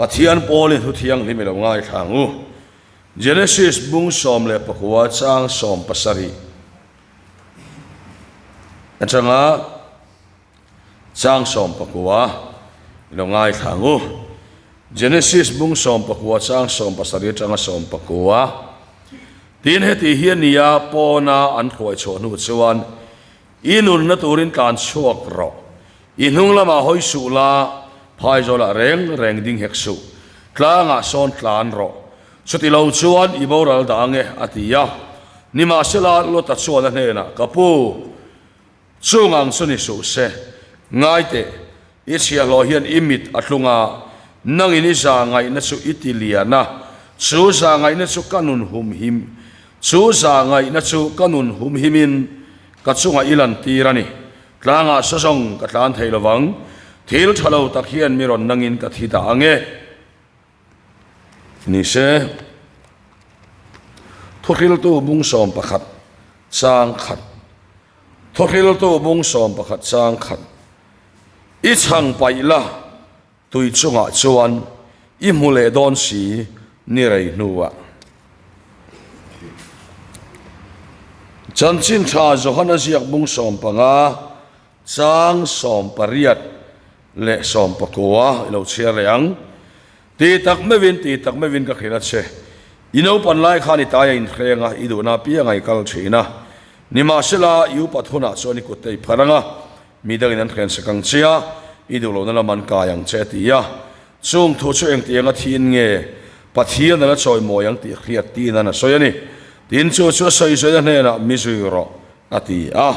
Pathian pawlin thu thianghlim i lo ngaithla ang u. Genesis bung 19 chang 70 atanga chang 19 i lo ngaithla ang u. Genesis bung 19 chang 70 atanga 19. Tin heti hian nia pawna an hruai chhuah hnu chuan I nunna turin tlan chhuak rawh. I hnung lamah hawi suh la, phaizawlah reng reng ding hek suh. Tlangah sawn tlan rawh. Chuti lo chuan i boral dah ange, a ti a. Nimahsela, Lota chuan a hnenah, Ka pu, chung ang chu ni suh se. Ngai teh, i chhiahhlawh hian i mit a tlung a, nangin i za ngaihna chu i ti lian a, chu za ngaihna chu ka nun humhim, chu za ngaihna chu ka nun humhimin Ka chungah i lantir a ni. Tlangah sa zawng ka tlan thei lovang. Thil tha lo tak hian mi rawn nangin ka thi dah ang e. Ni se, Thuhriltu bung 11 chang khat Thuhriltu bung 11 chang khat I chhang paih la, Tui chungah chuan i hmu leh dawn si ni rei hnuah. Chanchin tha Johana ziak bung 15, chang 18 leh 19 i lo chhiar leh ang. Ti tak meuhin, ti tak meuhin ka hrilh a che. I naupan lai khan i tai a inhreng a, i duhna apiang a i kal thin a. Nimahsela, i upat hunah chuan i kut te i phar ang a, Mi dangin an hlen sak ang che a, i duh lohna lam an kai ang che a ti a. Chung thu chu engtianga thiin nge Pathian a la chawimawi ang tih hriat tiin an a sawi a ni. Tin, chu chu a sawi zawina hnenah mi zui rawh a ti a.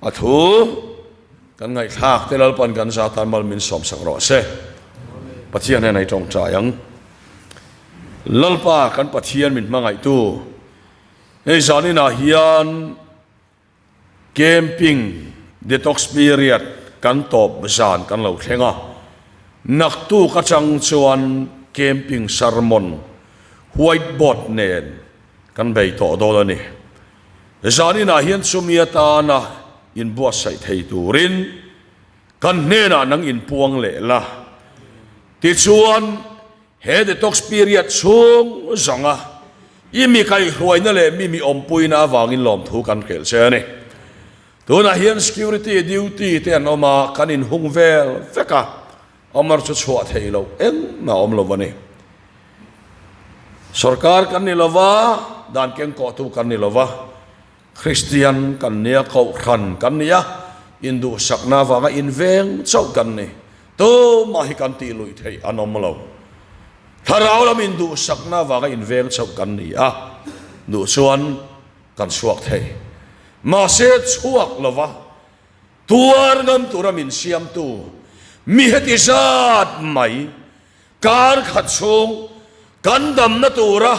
A thu kan ngaihthlak te Lalpan kan za tan mal min sawmsak rawh se. Pathian hnenah i tawngtai ang. Lalpa kan Pathian min hmangaihtu, hei zaninah hian Camping detox period kan tawp zan kan lo thleng a, naktuk atang chuan camping sermon white board nen kan bei tawh dawn a ni. Zaninah hian chumi atana inbuatsaih thei turin kan hnenah nang inpuang leh la. Tichuan. He detox period chhung zawnga i mi kaihhruaina leh mi mi awmpuina avangin lawmthu kan hrilh che a ni. Tunah hian security duty te an awm a, kan inhung vel vek a, Amar chu chhuah theih loh engmah a awm lo a ni. Sorkar kan ni lova, dan kengkawhtu kan ni lova, Kristian kan nia, Kohhran kan nia, induhsakna avanga inveng chauh kan ni. Tumah hi kan tih luih theih an awm lo. Thlarau lam induhsakna avanga inveng chauh kan ni a, duh chuan kan chhuak thei. Mahse chhuak lova tuar ngam tura min siamtu mi heti zat mai Kar khat chhung kan damna tura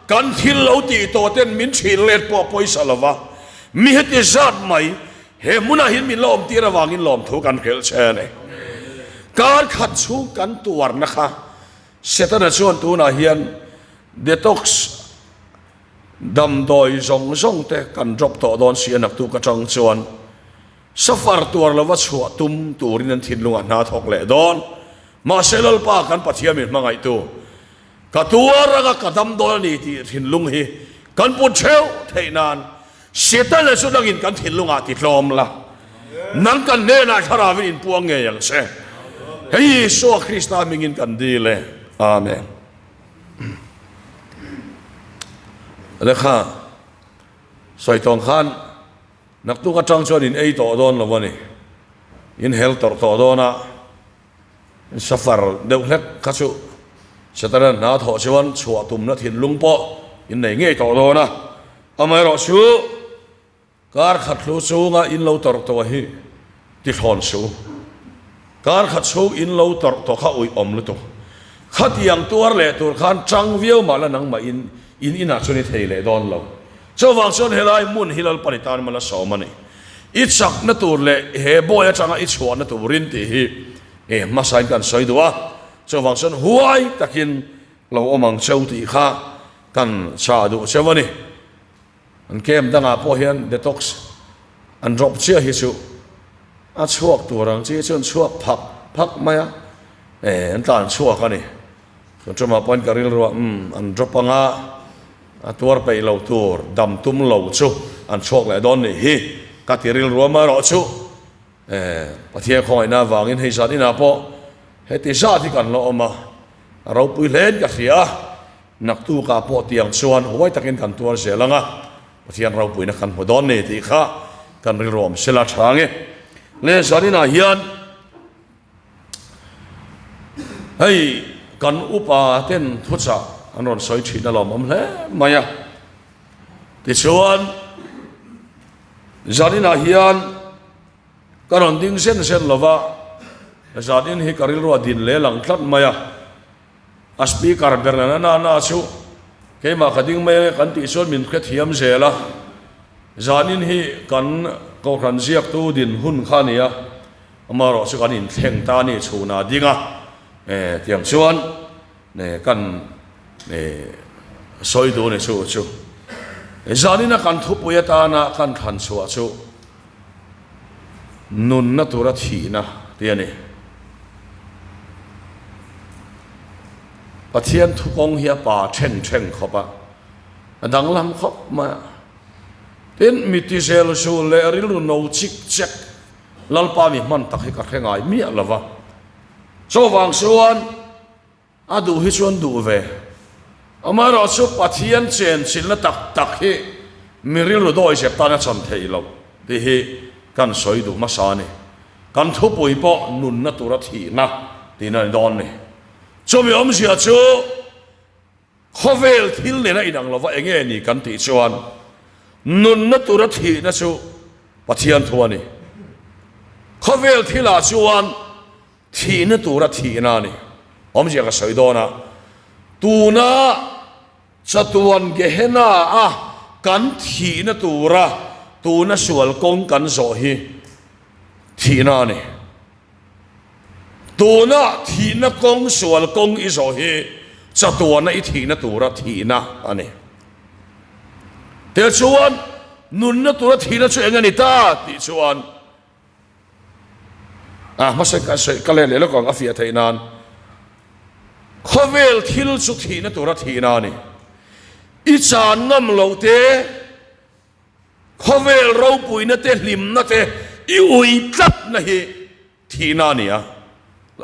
kan thil lo tih tawh ten min thin let pawh pawisa lo va, mi heti zat mai he hmunah hian min la awm tir avangin lawmthu kan hrilh che a ni. Kar khat chhung kan tuarna kha Setana chuan tunah hian detox damdawi zawng zawng te kan drop tawh dawn si a naktuk atang chuan safar tuar lova chhuah tum turin an thinlungah hna thawk leh dawn. Mahse Lalpa kan Pathian min hmangaihtu, ka tuar anga ka dam dawn a ni tih thinlung hi kan put theuh theih nan Setana chu nangin kan thinlungah ti tlawm la, nang kan hnenah Thlarauin inpuang ngei ang che. Hei Isua Krista hmingin kan dil e. Amen. Lekha sawi tawng khan naktuk atang chuan in ei tawh dawn lo a ni. In hel tawrh tawh dawn a. Safar deuh hlek kha chu Setana hna thawh chuan chhuah tumna thinlung pawh in nei ngei tawh dawn a, amaherawh chu kar khat hlu chunga in lo tawrh tawh hi ti thlawn suh. Kar khat chhung in lo tawrh tawh kha uih awm lutuk. Khatiang tuar leh tur khan chang viau mah la nangmah in in inah chuan i thei leh dawn lo. Chuvang chuan helai hmun hi Lalpan i tan mal a sawm a ni. I chakna tur leh he bawi atanga i chhuahna turin tih hi e hmasain kan sawi duh a, chuvang chuan huai takin lo awm ang cheu tih kha kan chah duh cheu a ni. An camp dangah pawh hian detox an drop chiah hi chu a chhuak tur ang chi chuan chhuak phak phak mai a, e an tlan chhuak a ni. Tun ṭumah pawhin ka rilru a, umm, an drop anga a tuar peih lo tur dam tum lo chu an chhuak leh dawn nih hi ka ti rilru a, amaherawhchu Pathian khawngaihna avangin hei zan inah pawh heti zat hi kan la awm a, a ropui hlein ka hria a, naktukah pawh tiang chuan huai takin kan tuar zel ang a, Pathian ropuina kan hmu dawn ni tih kha kan rilru awm sela tha ang e. Le zan inah hian hei kan upa ten thuchah an rawn sawi thin alawm awm hle mai a, tichuan Zaninah hian ka rawn ding zen zen lo va, zanin hi ka rilru a din leh lang tlat mai a, a speaker ber na na na chu keimah ka ding mai ange kan tih chuan min hrethiam zel a, zanin hi kan kohhran ziaktu din hun kha a ni a, amaherawh chu kan inthleng ta a ni chhunah a ding a, tiang chuan Kan sawi duh ni chu chu zanina kan thupui atana kan thlan chhuah chu nunna tura thihna tih a ni. Pathian thukawng hi a pa then then khawp a, a danglam khawp mai a. Tin, mi ti zel zul leh rilru no chik chek Lalpa mi hman tak hi ka hre ngai miah lo va. Chuvang chuan A duh hi chuan duh ve. Amaherawh chu Pathian chenchilhna tak tak hi mi rilru dawi zep tan a chan theih loh tih hi kan sawi duh hmasa a ni. Kan thupui pawh nunna tura thihna tihna a ni dawn a ni. Chumi awmzia chu khawvel thil nena inang lova enge ni kan tih chuan nunna tura thihna chu Pathian thu a ni. Khawvel thilah chuan Thihna tura thihna a ni. Awmzia ka sawi dawn a, tuna chatuan Gehenna a kan thihna tura tuna sual kawng kan zawh hi thihna a ni. Tuna thihna kawng sual kawng i zawh hi chatuana i thihna tura thihna a ni. Tichuan nunna tura thihna chu eng a ni ta tih chuan A hmasa ka sawi ka let leh lawk ang a fiah theih nan khawvel thil chu thihna tura thihna a ni. I chan ngam loh te, khawvel ropuina te, hlimna te i ui tlatna hi thihna a ni a,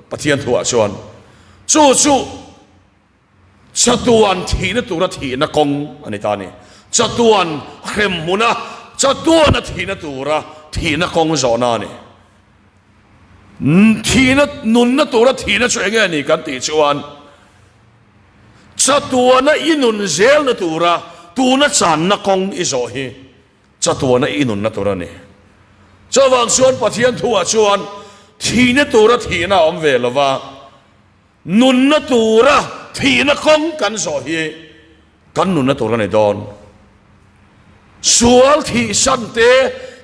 Pathian thuah chuan chu chu Chatuan thihna tura thihna kawng a ni ta a ni. Chatuan hrem hmuna chatuana thihna tura thihna kawng zawhna a ni. Thihna, nunna tura thihna chu enge a ni kan tih chuan chatuana i nun zelna tura tuna channa kawng i zawh hi chatuana i nunna tur a ni. Chuvang chuan Pathian thuah chuan thihna tura thihna a awm ve lova, Nunna tura thihna kawng kan zawh hi kan nunna tur a ni dawn. Sual thihsan te,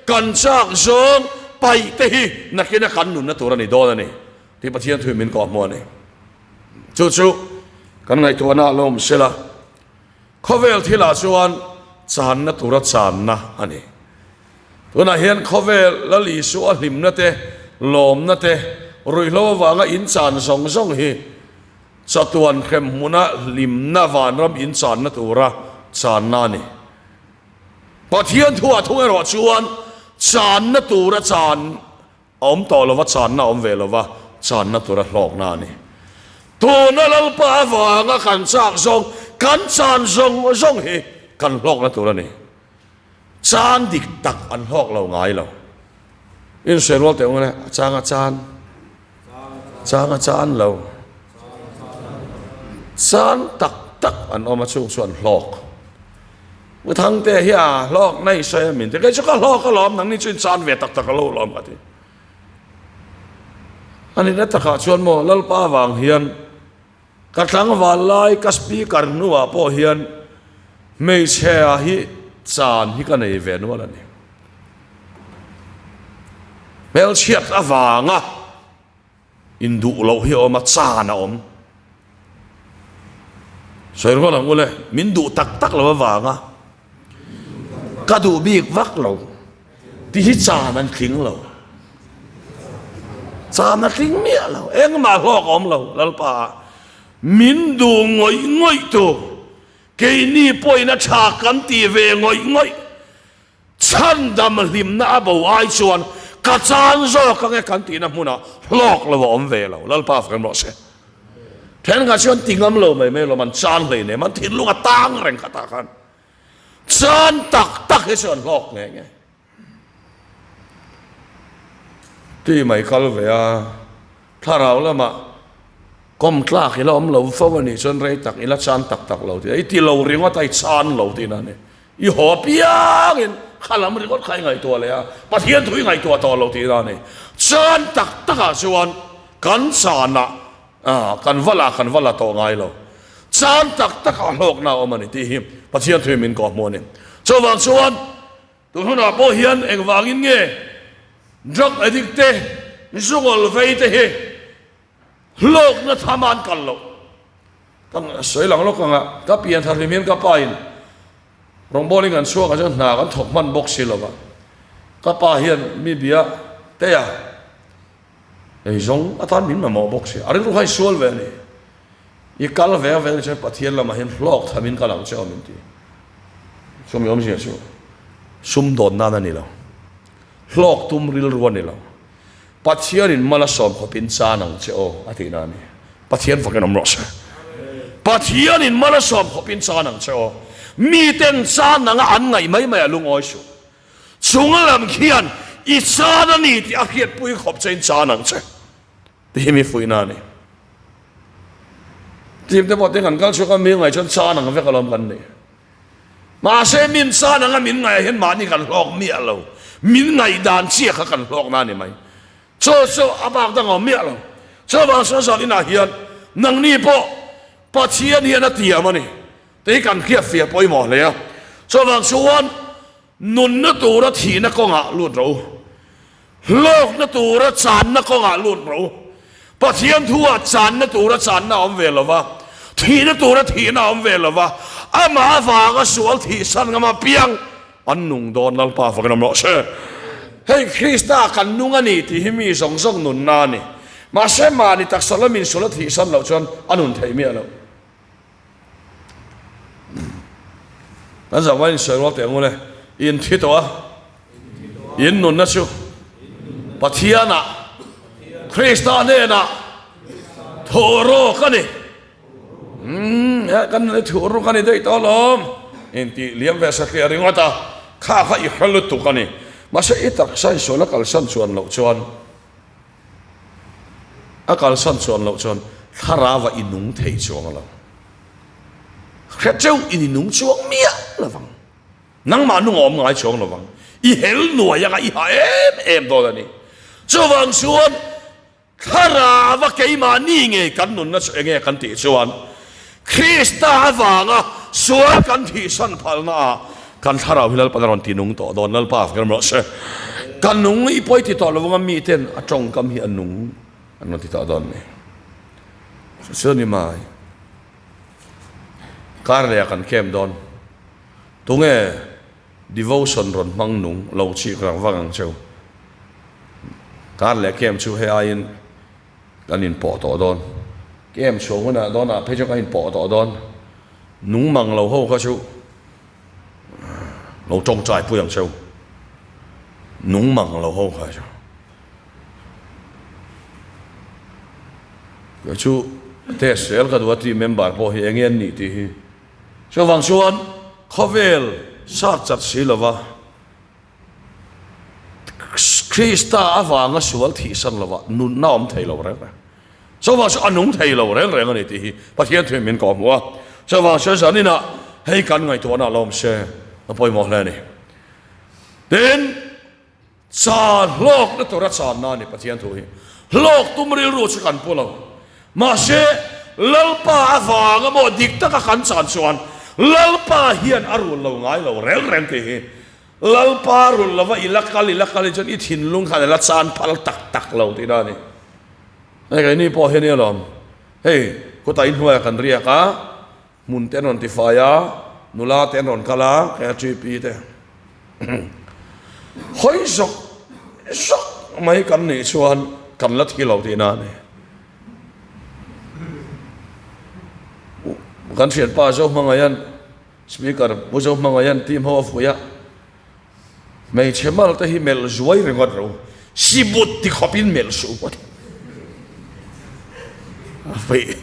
kan chak zawng paih te hi nakina kan nunna tur a ni dawn a ni tih Pathian thu in min kawhhmuh a ni. Chu chu kan ngaihtuahna a lo awm sela, khawvel thilah chuan channa tura channa a ni. Tunah hian khawvel Lal Isua hlimna te, lawmna te, ruihhlo avanga inchan zawng zawng hi chatuan hrem hmuna hlimna vanram inchanna tura channa a ni. Pathian thuah thung erawh chuan channa tura chan a awm tawh lova, channa a awm ve lova, channa tura hlawkna a ni. Tuna Lalpa avanga kan chak zawng, kan chan zawng zawng hi kan hlawkna tur a ni. Chan dik tak an hlawk lo ngai lo. Inhre rual teh ungane a chang a chan, chang a chan lo. Chan tak tak an awm a chung chu an hlawk. U Thangte hi a hlawk na i sawi a min ti. Kei chu ka hlawk alawm nangni chu in chan ve tak tak alo alawm ka ti. Anihna takah chuan maw Lalpa vang hian Ka tlangval lai ka speaker hnuah pawh hian hmeichhia hi chan hi ka nei ve nual a ni. Hmelchhiat avanga induh loh hi a awm a, chan a awm. Sawi rual ang ule, min duh tak tak lo avanga ka duh bik vak lo. Ti hi chan an tling lo. Chan a tling miah lo. Engmah hlawk a awm lo Lalpa ah. Min duh ngawih ngawih tu, keini pawhin a tha kan ti ve ngawih ngawih. Chhandam hlimna a bo ai chuan ka chan zawk ang e kan tihna hmunah hlawk lo a awm ve lo. Lalpa fak em rawh se. Thenkhat chuan ti ngam lo mai mai lawm an chan hleinem an thinlung a tang reng khatah khan. Chan tak tak hi chu an hlawk nghe nghe. Ti mai kal ve a, thlarau lamah kawm tlak ila awm lo fo a nih chuan rei tak ila chan tak tak lo tih a, i ti lo ringawt a i chan lo tihna a ni. I haw apiangin kha lam ringawt kha i ngaihtuah leh a, Pathian thu i ngaihtuah tawh lo tihna a ni. Chan tak takah chuan kan chanah kan va la kan va la tawh ngai lo. Chan tak takah hlawkna a awm a ni tih hi Pathian thu in min kawhhmuh a ni. Chuvang chuan Tun hunah pawh hian engvangin nge drug addict te, zungawl vei te hi hlawkna tham a an kal loh? Ka sawi lang lawk ang a, ka pian thar hlim hian ka pa in rawngbawlin kan chhuak ah chuan hna kan thawk hman bawk si lo va, ka pa hian mi bia te a eizawng atan min mamawh bawk si, a rilru kha i sual ve a ni. I kal ve a vel chuan Pathian lamah hian hlawk thamin kal ang che aw min ti. Chumi awmzia chu sum dawn nan a ni lo. Hlawk tum rilru a ni lo. Pathianin mal a sawm khawpin chan ang che aw a tihna a ni. Pathian fakin awm rawh se. Pathianin mal a sawm khawpin chan ang che aw. Miten chan anga an ngaih mai mai a lungawi suh. Chung lam khian i chan a ni tih a hriatpui khawp chein chan ang che. Ti hi mi fuihna a ni. Team te pawh te kan kal chhuak a, mi ngaih chuan chan ang vek alawm kan ni. Mahse min chan anga min ngaihah hian mahni kan hlawk miah lo. Min ngaih dan chiah kha kan hlawkna a ni mai. Chaw chu a bak dang a awm miah lo. Chuvang chuan zan inah hian nangni pawh Pathian hian a tiam a ni. Te hi kan hriatfiah pawimawh hle a. Chuvang chuan Nunna tura thihna kawngah lut rawh u. Hlawkna tura channa kawngah lut rawh u. Pathian thuah channa tura channa a awm ve lo va, thihna tura thihna a awm ve lo va, amah avanga sual thihsan ngam apiang an nung dawn Lalpa fakin awm rawh se. Hei Krista kan nung a ni tih hi mi zawng zawng nunna a ni. Mahse mahni taksa lamin sual a thihsan loh chuan a nun theih miah loh. Kan zah vai insawi rual teh ang ule. In thi tawh a, in nunna chu Pathianah, Krista hnenah thuh ruk a ni. Umm, he kan nunna thuh ruk a ni daih tawh alawm. Intih liam ve satliah ringawt a, kha kha i hre lutuk a ni. Mahse i taksa insual a kalsan chuan loh chuan, A kalsan chuan loh chuan thlarau a i nung thei chuang lo. Hre teuh in i nung chuang miah lo vang. Nangmah nung a awm ngai chuang lo vang. I hel nuai anga i ha em em dawn a ni. Chuvang chuan thlarau a keimahni ngei kan nunna chu enge kan tih chuan Krista avanga sual kan thihsan phalna ah kan thlarau hi Lalpan a rawn ti nung tawh dawn. Lalpa fak em rawh se. Ka nung i pawi ti tawh lo anga miten a tawngkam hi a nung an rawn ti tawh dawn ni. Chu chu ni mai. Kar leh ah kan camp dawn. Tunge devotion rawn hmang nung lo chik rang vang ang cheu. Kar leh camp chu hei aiin Kan inpawh tawh dawn. Camp chhuah hunah dawnah phei chuan kan inpawh tawh dawn. Nung mang lo ho kha chu lo tawngtai pui ang cheu. Nung mang lo ho kha chu. Kei chu test zel ka duh a team member pawh hi enge an nih tih hi. Chuvang chuan khawvel sat chat si lova. Krista avanga sual thihsan lovah nunna awm thei lo reng reng. Chuvang chu a nung thei lo reng reng a ni tih hi Pathian thuin min kawhhmuh a. Chuvang chuan zaninah hei kan ngaihtuahna lo awm se a pawimawh hle a ni. Tin, cha hlawkna tura channa a ni Pathian thu hi. Hlawk tum rilru chu kan pu lo. Mahse, Lalpa avanga maw dik taka kan chan chuan Lalpa hian a rul lo ngai lo reng reng tih hi Lalpa rul lova i la kal i la kal hi chuan i thinlung khan i la chan phal tak tak lo tih na a ni. Hei keini pawh hi a ni alawm. Hei khutah inhnuaiah kan riak a, hmun te an rawn tifai a, nula te an rawn kal a, KGP te hawi zawk zawk mai kan nih chuan kan la thi lo tih na a ni. Kan thianpa Zohmangaian, Speaker Pu Zohmangaian team ho a fuih a, hmeichhe mal te hi melh zuai ringawt ro, sibut ti khawpin melh suh u a ti. A fuih,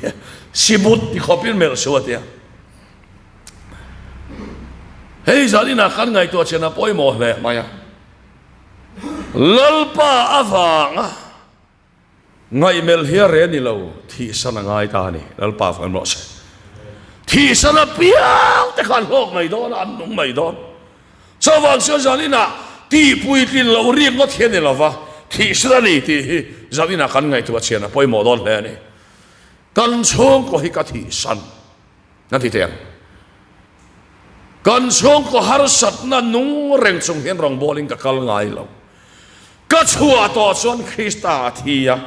sibut ti khawpin melh suh a ti a. Hei zan inah khan ngaihtuah chian a pawimawh hle mai a. Lalpa avanga Ngaihmelh hi a reh ni lo, thihsan a ngai ta a ni. Lalpa fang rawh se. Thihsan a piang te kha an hlawk mai dawn a, an nung mai dawn. Chuvang chuan zaninah tihpuitlin loh rik ngawt hi a ni lo va, thihsan a ni tih hi zaninah kan ngaihtuah chian a pawimawh dawn hle a ni. Kan chhungkaw hi ka thihsan. Na ti teh ang. Kan chhungkaw harsatna nung reng chung hian rawngbawlin ka kal ngai lo. Ka chhuah tawh chuan Krista a thi a,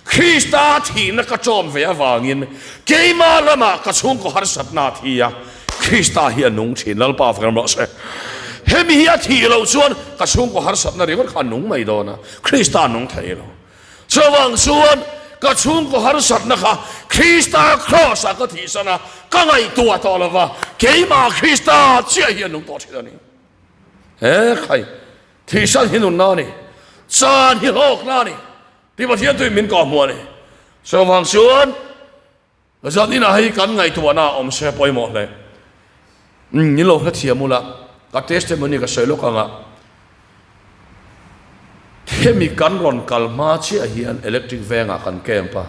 Krista thihna ka ṭawm ve avangin keimah lamah ka chhungkaw harsatna a thi a, Krista hi a nung ṭhin. Lalpa fak rawh se. Hemi hi a thih loh chuan ka chhungkaw harsatna ringawt kha a nung mai dawn a, Krista a nung thei lo. Chuvang chuan ka chhungkaw harsatna kha Krista Kraws-ah ka thihsan a, ka ngaihtuah tawh lo va, keimah Krista chiah hi a nung tawh thin a ni. He khai, thihsan hi nunna a ni, chan hi hlawkna a ni, tih Pathian tuin min kawhhmuh a ni. Chuvang chuan Zan inah hei kan ngaihtuahna a awm se pawimawh hle. Umm, ni lo hrethiam ula, ka testimony ka sawi lawk anga hemi kan rawn kal hma chiah hian electric vengah kan camp a,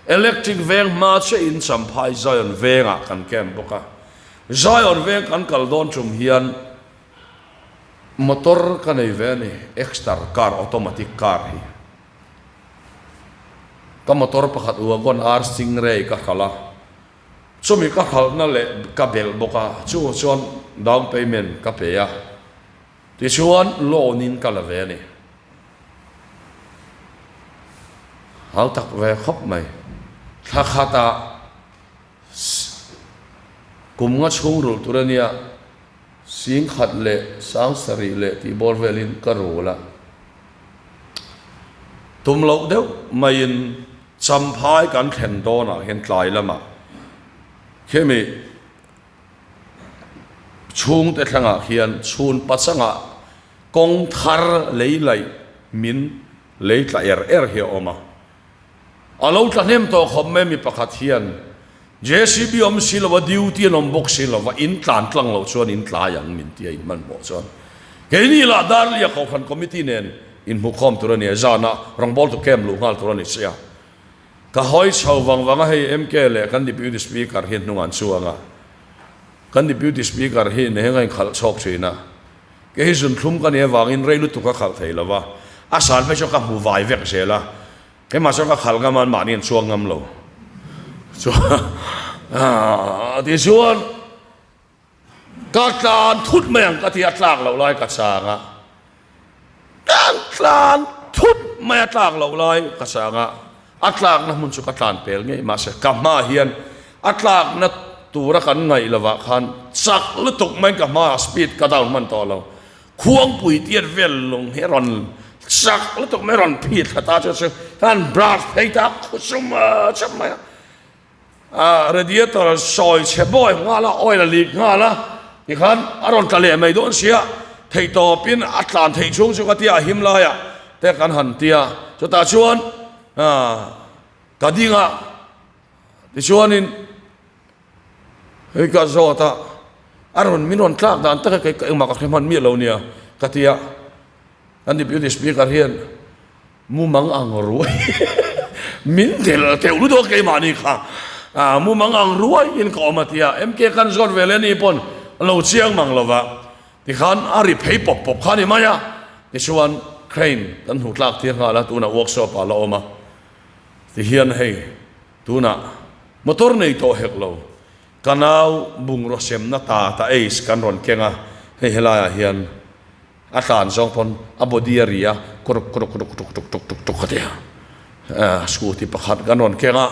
electric veng hma chiah in Champhai Zion vengah kan camp bawk a, Zion veng kan kal dawn tum hian motor ka nei ve a ni, Exter car automatic car hi. Ka motor pakhat wagon ar stingray ka hralh a, chumi ka hralhna leh ka belh bawk a, chu chuan down payment ka pe a, tichuan loan in ka la ve a ni. Hau tak ve khawp mai. Thla khatah kum nga chhung rulh tur a nia, singkhat leh sangsarih leh tih bawr velin ka rul a. Tum loh deuh maiin Champhai kan thlen dawnah hian tlai lamah khimi chhungte thlengah khian chhun pachangah kawng thar lei laih min lei tla er er hi a awm a. A lo tla hnem tawh khawp mai mi pakhat hian JCB awm si lo a, duty an awm bawk si lo a, in tlan tlang loh chuan in tlai ang min ti a, in hmanhmawh chuan. Keini lah Darlia Kohhran Committee nen inhmuhkhawm tur a ni a, zanah rawngbawltu camp luh nghal tur a ni sia. Ka hawi chho vang vang a, hei MK leh kan Deputy Speaker hi hnungah an chuang a, kan Deputy Speaker hi neheng a inkhalh chhawk thin a, kei hi zunthlum ka nih avangin rei lutuk a khalh thei lo va, a san phei chuan ka hmu vai vek zel a. Keimah chuan ka khal ngam a, mahni an chuang ngam lo. Chuan tichuan ka tlan thut mai ang ka ti a, tlak loh lai ka chang a. Ka tlan thut mai a, tlak loh lai ka chang a. A tlakna hmun chu ka tlan pel ngei mahse ka hmaah hian a tlakna tura kan ngaih lovah khan chak lutuk maiin ka hmaah speed ka down hman tawh lo. Khuangpui tiat vel lung hi a rawn chak lutuk mai, a rawn phit thla ta chu chu khan brush phei ta khu chum chum mai a. A radiator sawi chhe bawi nghal a, oil a leak nghal a, tikhan a rawn tla leh mai dawn sia, theihtawpin a tlan theih chhung chu ka tia a him laiah te kan han tia, chutah chuan ka ding a, tichuanin. Hei ka zawt a, a rawn min rawn tlak dan tak a kei ka engmah ka hre hman miah lo nia ka ti a, kan deputy speaker hian mumang ang ruai min del teuh lutuk a keimahni kha ah mumang ang ruai in ka awm a ti a, MK kan zawt ve leh ni pawn a lo chiang mang lo va, tikhan a ri phei pawp pawp kha a ni mai a, tichuan crane kan hmuh tlak tir nghal a, tunah workshop ah la awm a, tihian hei. Tunah motor nei tawh hek lo, ka nau bungraw semna ta ta ace kan rawn keng a, hei helaiah hian a tlan zawng pawn a body a ri a, kruk kruk kruk tuk tuk tuk tuk tuk a ti a, scooty pakhat kan rawn keng a,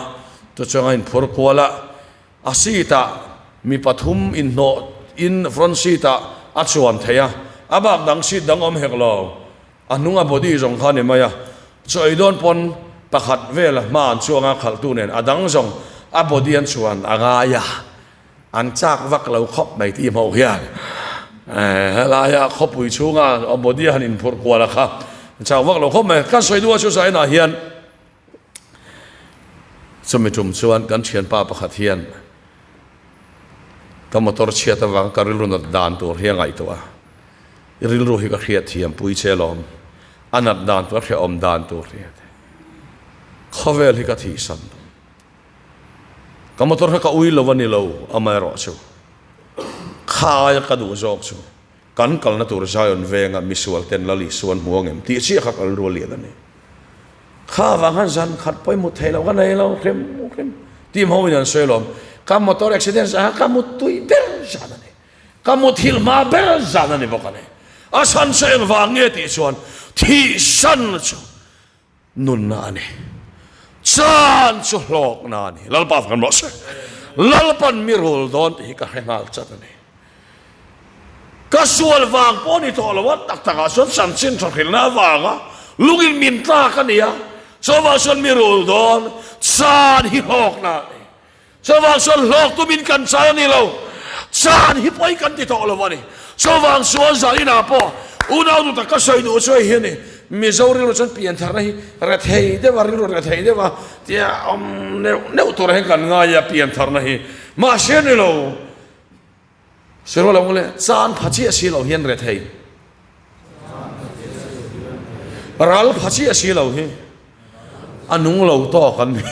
chuchuan a inphur kual a, a seat ah mi pathum inhnawh in front seat ah a chuan thei a, a bak dang seat dang awm hek lo. A hnunga body zawng kha a ni mai a, chaw ei dawn pawn pakhat vel a hma an chuang a, khalhtu nen a dang zawng a body an chuan a ngai a. An chak vak lo khawp mai tih hmuh hian helaia khawpui chhunga a body a han inphurh kual a kha an chak vak lo khawp mai. Kan sawi duh a chu zainah hian chumi tum chuan kan thianpa pakhat hian ka motor chhiat avang ka rilru nat dan tur hi a ngaihtuah a, i rilru hi ka hriat thiam pui che alawm, a nat dan tur a hrehawm dan tur hi khawvel hi ka thihsan duh. Ka motor kha ka ui lo a ni lo, amaherawhchu kha aia ka duh zawk chu kan kalna tur Zion venga misual ten Lal Isua an hmu angem tih chiah kha ka rilru a lian a ni. Kha avang khan zan khat pawh i mut thei lo, ka nei lo hrim hrim team ho in an sawi alawm, ka motor accident zan kha ka mut tui ber zan a ni, ka muthilh hma ber zan a ni bawk a ni. A chhan chu engvang nge tih chuan thihsan chu Nunna a ni. Chan chu hlawkna a ni. Lalpa kan rawh se. Lalpan mi rul dawn tih hi ka hre nghal chat a ni. Ka sual vang pawh ni tawh lo a, tak takah chuan chanchin tha hrilhna avanga lungin min tlak a ni a, chuvang chuan mi rul dawn chan hi hlawkna a ni. Chuvang chuan hlawk tumin kan chai a ni lo, chan hi pawi kan ti tawh lo a ni. Chuvang chuan zaninah pawh unau nu tak ka sawi duh chu hei hi a ni, Mizo rilru chuan piantharna hi rethei deuh a, rilru rethei deuh a tia awm neuh neuh turah hian kan ngai a piantharna hi. Mahse ni lo, sawi rual ang le, chan pha chiah si lo hian rethei, ral pha chiah si lo hi. A nung lo tawk an ni.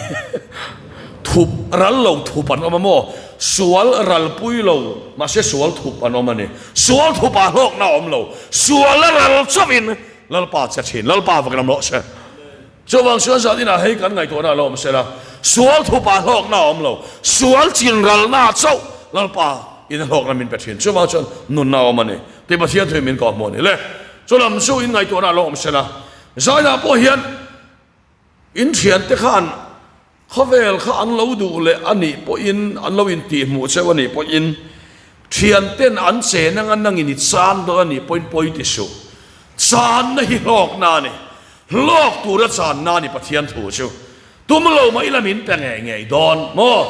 Thup ral lo thup an awm a maw? Sual ral pui lo, mahse sual thup an awm a ni. Sual thup ah hlawkna a awm lo. Sual a ral chauhin Lalpa che thin. Lalpa vakin awm rawh se. Chuvang chuan zan inah hei kan ngaihtuahna a lo awm sela. Sual thup ah hlawkna a awm lo. Sual chin ralna chauh Lalpa in a hlawkna min pe thin. Chuvang chuan nunna a awm a ni. Tih Pathian thuin min kawhhmuh a ni le. Chulam chu in ngaihtuahna a lo awm sela. Zainah pawh hian in thiante khan khawvel kha an lo duh leh a nih pawhin, an lo intihhmuh cheu a nih pawhin, thianten an chen anga nangin i chan dawn a nih pawhin pawi ti suh. Channa hi hlawkna a ni. Hlawk tura channa a ni Pathian thu chu. Tum lo mah ila min pe ngei ngei dawn maw?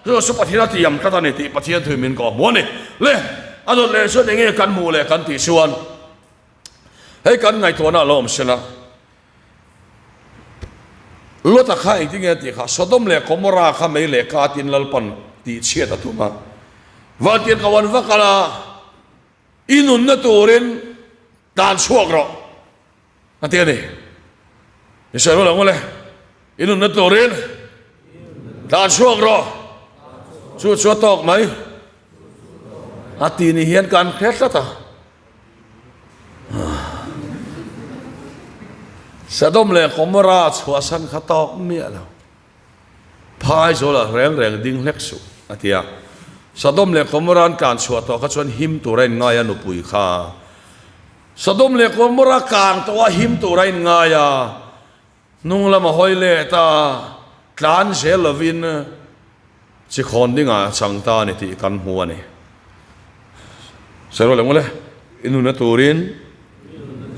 Chu chu Pathian a tiam tlat a ni tih Pathian thuin min kawhhmuh a ni. Le, a dawt leh chuan enge kan hmuh leh kan tih chuan, Hei kan ngaihtuahna a lo awm sela, Lota kha engtin nge a tih kha? Sodom leh Gomorrah kha mei leh katin Lalpan tihchhiat a tum a. Vantir ka wan vak ala, i nunna turin tan chhuak rawh a ti a ni. I sawi rual ang u le, i nunna turin tan chhuak rawh. Chu chu a tawk mai a ti ni hian kan hre tlat a. Sodom leh Gomorrah chhuahsan kha tawk miah lo. Phaizawl ah reng reng ding hlek suh, a ti a. Sodom leh Gomorrah an tlan chhuah tawh kha chuan him tur a inngai a nupui kha. Sodom leh Gomorrah kang tawh a him tur a inngai a, hnung lam a hawi let a, tlan zel lovin Chi khawn dingah a chang ta a ni tih kan hmu a ni. Sawi rual eng ule, i nunna turin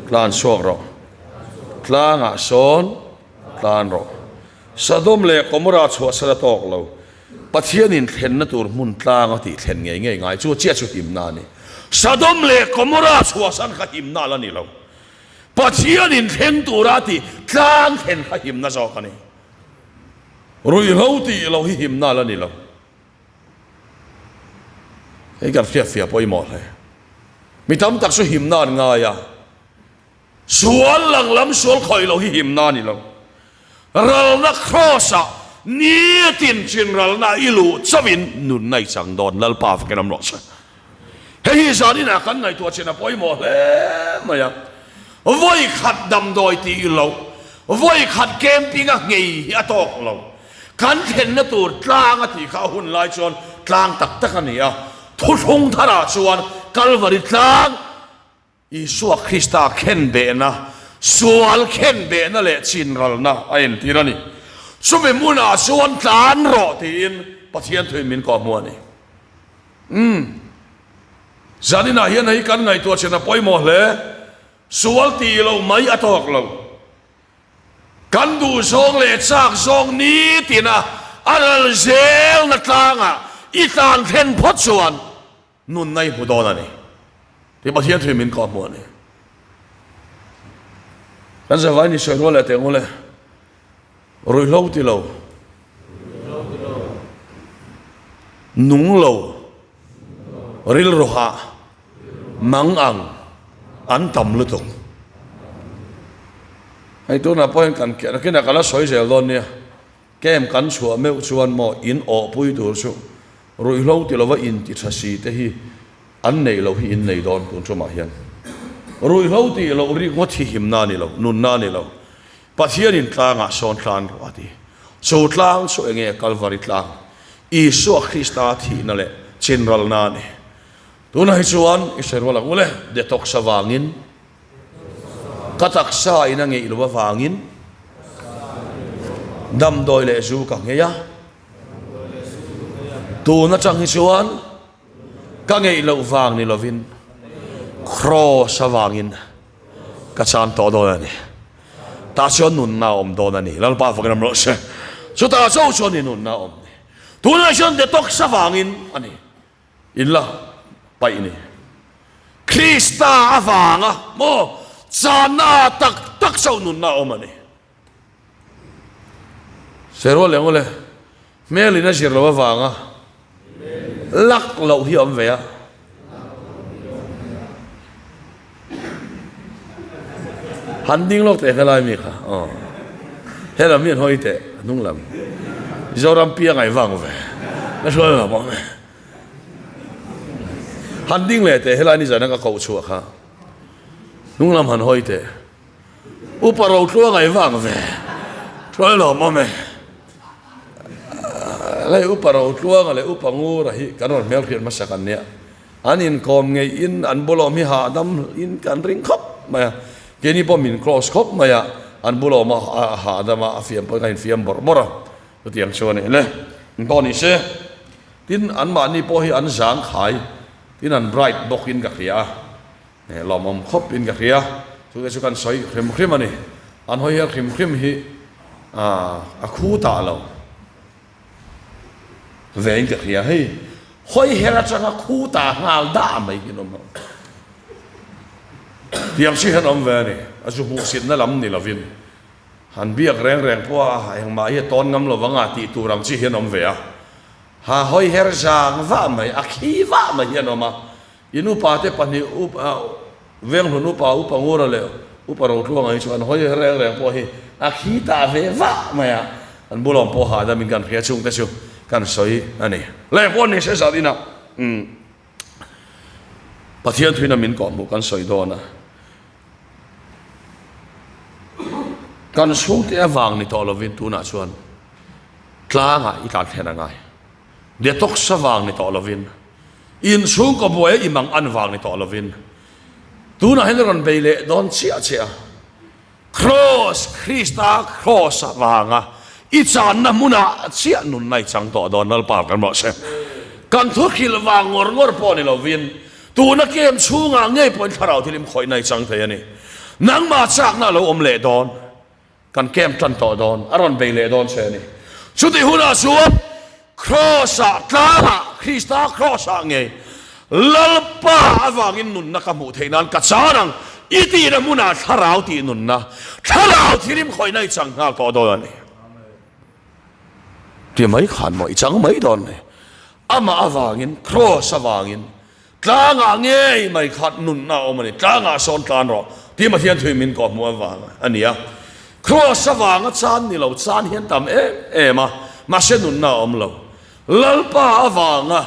tlan chhuak rawh. Tlangah sawn tlan rawh. Sodom leh Gomorrah chhuahsan a tawk lo. Pathianin thlenna tur hmun tlang a tih thlen ngei ngei ngai chu chiah chu himna a ni. Sodom leh Gomorrah chhuahsan kha himna la ni lo. Pathianin thleng tura tih tlang thlen kha himna zawk a ni. Ruihhlo tih lo hi himna la ni lo. Hei kan hriatfiah pawimawh hle. Mi tam tak chu himna an ngai a. Sual lang lam sual khawih lo hi himna a ni lo. Ralna kraws-ah nitin chin ralna i luh chauhin nunna i chang dawn Lalpa fakin awm rawh se. Hei hi zaninah kan ngaihtuah chin a pawimawh hle mai a. Vawi khat damdawi tih loh, vawi khat camping a nghei hi a tawk lo. Kan thlenna tur tlang a tih kha a hun lai chuan tlang tak tak a ni a. Thuthlung tharah chuan Kalvari tlang Isua Krista khenbehna, sual khenbehna leh chinralna a entir a ni. Chumi hmunah chuan tlan rawh tiin Pathian thuin min kawhhmuh a ni. Umm. Zaninah hian hei kan ngaihtuah chin a pawimawh hle. Sual tih loh mai a tawk lo. Kan duh zawng leh chak zawng nitina a ral zelna tlangah. i tlan thlen phawt chuan nunna i hmu dawn a ni tih Pathian thu in min kawh hmuh a ni. Kan zavai ni sawi rual leh teh ngul e, ruihhlo ti lo, nung lo, rilru hah, mang ang an tam lutuk. Hei tunah pawh hian kan nakinah ka la sawi zel dawn nia. Camp kan chhuah meuh chuan maw in awhpui tur chu ruihhlo ti lova in ti tha si te hi an neih loh hi in nei dawn tun tumah hian. Ruihhlo tih loh rikngawt hi himna a ni lo, nunna a ni lo. Pathianin tlangah sawn tlan rawh a ti. Chu tlang chu enge Kalvari tlang, Isua Krista thihna leh chinralna a ni. Tunah hi chuan i hre rual ang u le, detox avangin Ka taksa in a ngeih loh avangin damdawi leh zu ka nghei a, tun atang hi chuan ka ngeih loh vang ni lovin kraws avangin ka chan tawh dawn a ni. Tah chuan nunna a awm dawn a ni. Lalpa fakin awm rawh se. Chutah chauh chuan i nunna a awm ni. Tunah chuan detox avangin a ni. In la paih ni. Krista avanga maw channa tak tak chauh nunna a awm a ni. Serual leh ngawle hmel in a zir loh avanga lak loh hi a awm ve a. Han ding lawk teh helai mi kha aw helam hi an hawi teh a hnung lam Mizoram piang ai vang ve ka hruai lo bawk han ding leh teh helai ni zan a ka koh chhuah kha hnung lam han hawi teh upa ro tluang ai vang ve hruai lo mawm e lei upa ro tluanga leh upa ngura hi kan rawn hmelhriat hmasa kan nia. An inkawm ngeih in an bulawm hi hahdam in kan ring khawp mai a, keini pawh min close khawp mai a, an bulawm a hahdam a, a fiam pawhin a infiam bawrh bawrh a, chutiang chu a ni le. Engpawh ni se, tin anmahni pawh hi an zang khai, tin an bright bawk in ka hria a, lawmawm khawp in ka hria, chute chu kan sawi hrim hrim a ni, an hawi her hrim hrim hi a khu tah lo. Veng ka hria hei hawi her atanga khu ta nghal dah mai hi an awm lo. Tiang si hian awm ve a ni. A zu hmuhsitna lam ni lovin han biak reng reng pawh a engmah hi a tawn ngam lo vang a tih tur ang chi hian awm ve a. Ha hawi her zang vah mai, a khi vah mai hi an awm a. In upa te pahnih Venghlun upa Upa Ngura leh Upa Rotluanga hi chu an hawi reng reng pawh hi a khi tah ve vah mai a, an bulawm pawh hahdam in kan hria chungte chu kan sawi a ni. Leh pawh ni se zat inah Pathian thuina min kawhhmuh kan sawi dawn a, kan chhungte avang ni tawh lovin tunah chuan tlangah i tlan thlen a ngai. Detox avang ni tawh lovin, inchhungkaw buai a imang an vang ni tawh lovin, tunah hian a rawn bei leh dawn chiah chiah a. Kraws, Krista kraws avanga i channa hmunah chiah nunna i chang tawh dawn Lalpa kan rawh se. Kan thu hrilh vang ngawr ngawr pawh ni lovin, tuna kem chhungah ngei pawhin thlarau thilim khawihna i chang thei a ni. Nangmah chakna a lo awm leh dawn. Kan camp tan tawh dawn, a rawn bei leh dawn che a ni. Chutih hunah chuan Kraws-ah, tlangah, Krista Kraws-ah ngei Lalpa avangin nunna ka hmuh theih nan ka chan ang i tihna hmunah thlarau tih nunna, thlarau thirim khawihna i chang nghal tawh dawn a ni. Ti mai khan maw i chang mai dawn a ni. Amah avangin, Kraws avangin Tlangah ngei mai khat nunna a awm a ni. Tlangah sawn tlan rawh tih Pathian thuin min kawhhmuh avang a ni a. Kraws avanga chan ni lo chan hian tam em em a, mahse nunna a awm lo. Lalpa avanga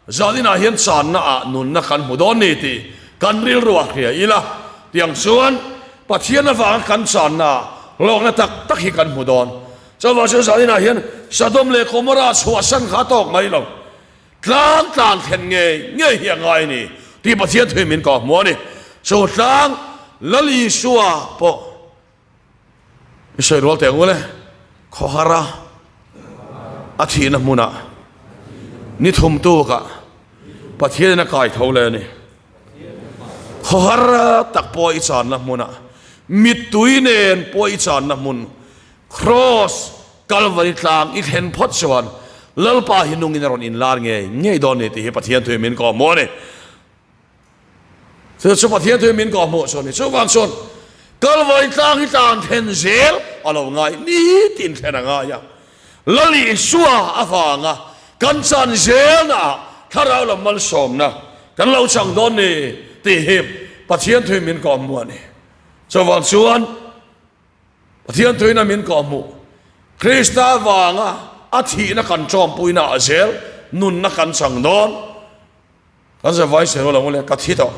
zaninah hian channa ah nunna kan hmu dawn ni tih kan rilru a hria ila. Tiang chuan Pathian avanga kan channa ah hlawkna tak tak hi kan hmu dawn. Chuvang chuan zaninah hian Sodom leh Gomorrah chhuahsan kha a tawk mai lo. Tlang tlan thlen ngei ngei hi a ngai a ni tih Pathian thuin min kawh hmu a ni. Chu tlang Lal Isua pawh i sawi rual teh ang u le, khawhara a thihna hmunah ni thum tukah Pathianin a kai tho leh a ni. Khawhar tak pawh i channa hmunah, mittui nen pawh i channa hmun, Kraws, Kalvari tlang i thlen phawt chuan. Lalpa hi nungin a rawn inlar ngei ngei dawn ni tih hi Pathian thuin min kawhhmuh a ni. Chu chu Pathian thuin min kawhhmuh chu a ni. Chuvang chuan Kalvari tlang hi tlan thlen zel a lo ngai, nitin thlen a ngai a. Lal Isua avanga kan chan zelnaah thlarau lam malsawmna kan lo chang dawn ni tih hi Pathian thuin min kawhhmuh a ni. Chuvang chuan Pathian thuin a min kawhhmuh Krista avanga a thihna kan ṭawmpuina ah zel nunna kan chang dawn. Kan zavai sawi lo le, ka thi tawh.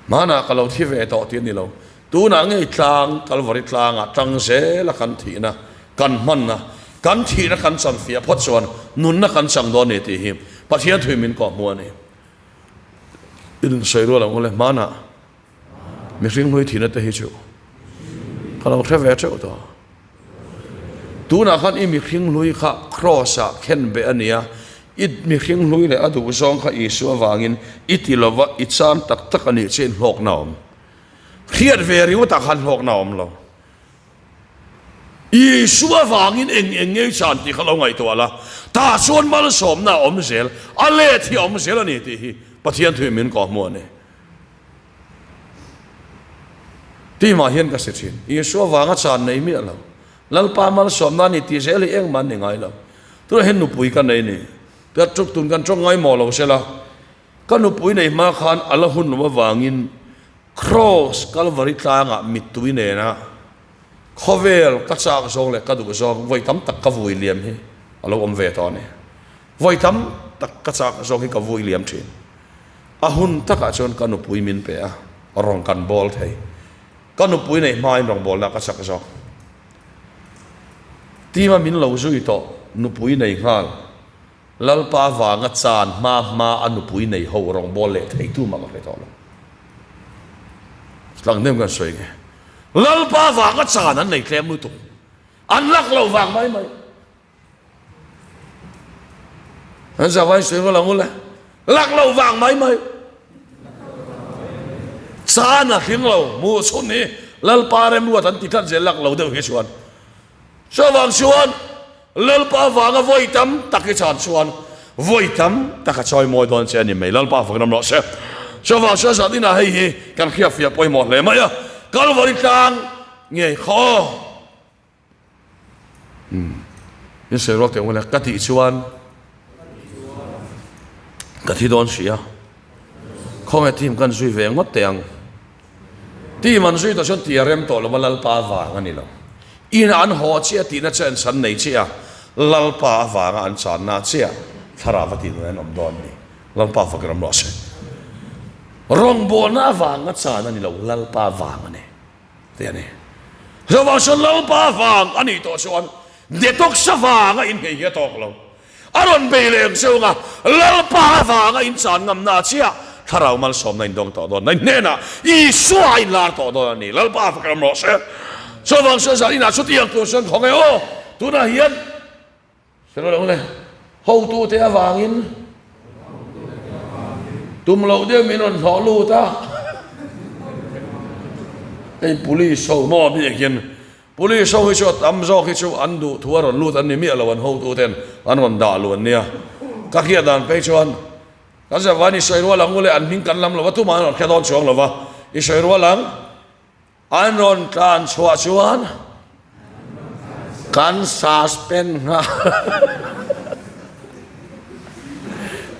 Hmanah ka lo thi ve tawh tih a ni lo. Tunah ngei tlang, Kalvari tlangah tang zela kan thihna, kan hmanna, kan thihna kan chanfiah phawt chuan nunna kan chang dawn a ni tih hi Pathian thui min kawhhmuh a ni. In sawi rual ang u le, hmanah Mihring hlui thihna te hi chu ka lo hre ve teuh tawh. Tunah khan i mihring hlui kha kraws ah khen beh a nia, i mihring hlui leh a duh zawng kha Isua vangin i ti lova i chan tak tak a nih chiah in hlawkna a awm. Hriat ve ringawtah khan hlawkna a awm lo. Isua vangin eng eng nge i chan tih kha lo ngaihtuah la, tah chuan malsawmna a awm zel, a let hi a awm zel a ni tih hi Pathian thuin min kawhhmuh a ni. Tih mah hian ka si thin. Isua vanga chan nei miah lo. Lalpa malsawmna a ni tih zel hi engmah an ni ngai lo. Tunah hian nupui ka nei ni. Ka tun kan tawng ngaimawh lo sela. Ka nupui nei hma khan a la hun lo avangin Kraws Kalvari tlangah mittui nena khawvel ka chak zawng leh ka duh zawng vawi tam tak ka vui liam hi a lo awm ve tawh a ni. Vawi tam tak ka chak zawng hi ka vui liam thin. A hun takah chuan ka nupui min pe a, rawn kan bawl thei. Ka nupui nei hmain rawngbawlna ka chak zawk. Tima min lo zui tawh, nupui nei nghal. Lalpa vanga chan hma hma a nupui nei ho rawngbâwl leh thei tu mah ka hre tawh lo. Tlang hnem kan sawi nge. Lalpa vanga chan an nei tlem lutuk. An lak lo vang mai mai. An zavai sawi rual ang ule. Lak lo vang mai mai. Chan a hring lo, hmuh chhun hi Lalpa remruat an ti tlat zel lak lo deuh hi chuan. Chuvang chuan Lalpa vanga vawi tam tak i chan chuan vawi tam tak a chawi mawi dawn che a ni mai. Lalpa fak ram rawh se. Chuvang chuan zan inah hei hi kan hriatfiah pawimawh hle mai a. Kalvari tlang ngei kha aw. In sawi ruak teh ule ka tih chuan ka thi dawn si a. Khawnge team kan zui ve ngawt teh ang. Team an zui tawh chuan tih a rem tawh lova Lalpa avang a ni lo. Inah an haw chiah tihna chu an san nei chiah a, Lalpa avanga an channa chiah thlarau a tih hnuai an awm dawn a ni. Lalpa fak ram rawh se. Rawngbawlna avanga chan a ni lo, Lalpa vang a ni. Tih a ni. Chuvang chuan Lalpa vang a nih tawh chuan detox avanga inhei hi a tawk lo. A rawn bei leh ang cheu anga Lalpa avanga in chan ngamna chiah thlarau malsawmna in dawng tawh dawn. Na hnenah Isua a inlar tawh dawn a ni. Lalpa fak ram rawh se. Chuvang chuan zan inah chutiang tur chuan khaw nge aw tunah hian Hre lo le, hotute avangin tum loh deuh min rawn hlawh lut a. Hei police ho maw bik hian police ho hi chu a tam zawk hi chu an duh thu a rawn lut an ni miah lo an hotuten an rawn dah luh an nia. Ka hriat dan phei chuan kan zavaiin i sawi rual ang u le an hming kan lam lo va tumah an rawn hre dawn chuang lo va i sawi rual ang. An rawn tlan chhuah chuan kan suspend nghal.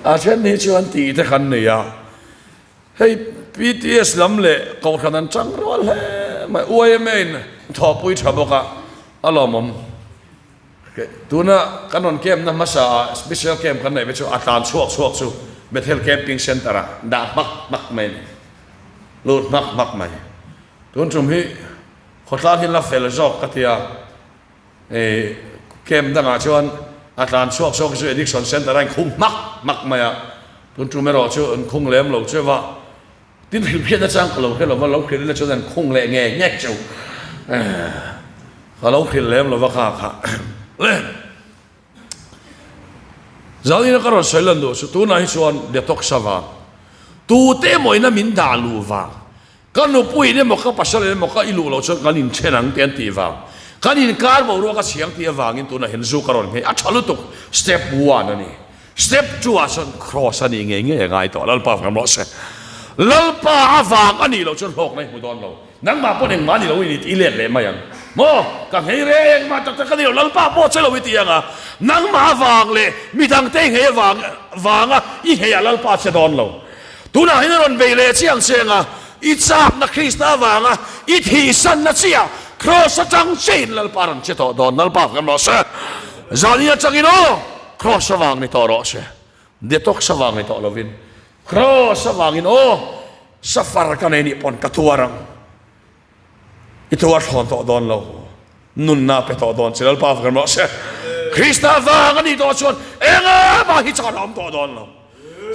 A then hi chuan tih te kan nei a, hei PTS lam leh Kohhran an chang rual hle mai, YMA in thawhpui tha bawk a, a lawmawm. Tuna kan rawn camp na hmasa ah special camp kan neih ve chu a tlan chhuak chhuak chu Bethel Camping Centre ah dah hmak hmak mai a ni. Lut hmak hmak mai. Tun tum hi khawtlang hi la fel zawk ka ti a, ih camp dangah chuan a tlan chhuak chhuak chu addiction centre a inkhung hmak hmak mai a, tun tum erawh chu an khung lem lo cheu a, tin hrilhhriat nachang ka lo hre lo va, lo hrilh ila chuan an khung leh nge nge cheu, ka lo hrilh lem lo va kha kha le. Zalina ka rawn sawi lan duh chu tunah hi chuan detox avang tute emaw ina min dah luh vang ka nupuiin emaw ka pasal emaw ka i luh loh chuan kan inthen ang te an tih vang. Kan inkar boruak a chhiang tih avangin tunah hian zu ka rawn nghei a tha lutuk. Step one a ni. Step two ah chuan cross a nih ngei ngei a ngai tawh. Lalpa vang rawh se. Lalpa avang a nih loh chuan hlawkna i hmu dawn lo. Nangmah pawn engmah a ni lo i ni tih i let leh mai ang. Maw? Ka nghei reng mah tak tak a ni lo. Lalpa pawh che lo i ti ang a. Nangmah avang leh midangte i nghei avang vanga i ngheiah Lalpa che dawn lo. Tunah hian a rawn bei leh chiang chiang a, i chakna Krista avanga i thihsanna chiah Kraws atang chiahin Lalpa rawn che tawh dawn. Lalpa kan rawh se. Zani atangin aw, Kraws avang ni tawh rawh se. Detox avang ni tawh lovin Kraws avangin aw, safar ka nei nih pawn ka tuar ang. I tuar thlawn tawh dawn lo. Nunna pe tawh dawn che Lalpa kan rawh se. Krista vang a nih tawh chuan enga mah hi chak a awm tawh dawn lo.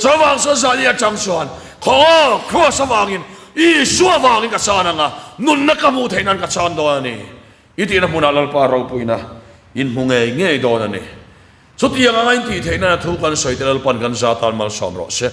Chuvang chuan zani atang chuan khaw Kraws avangin Isua vangin ka chan anga nunna ka hmuh theih nan ka chan dawn a ni. I tihna hmunah Lalpa ropuina in hmu ngei ngei dawn a ni. Chutiang anga in tih theih nana thu kan sawi te Lalpan kan za tan malsawm rawh se.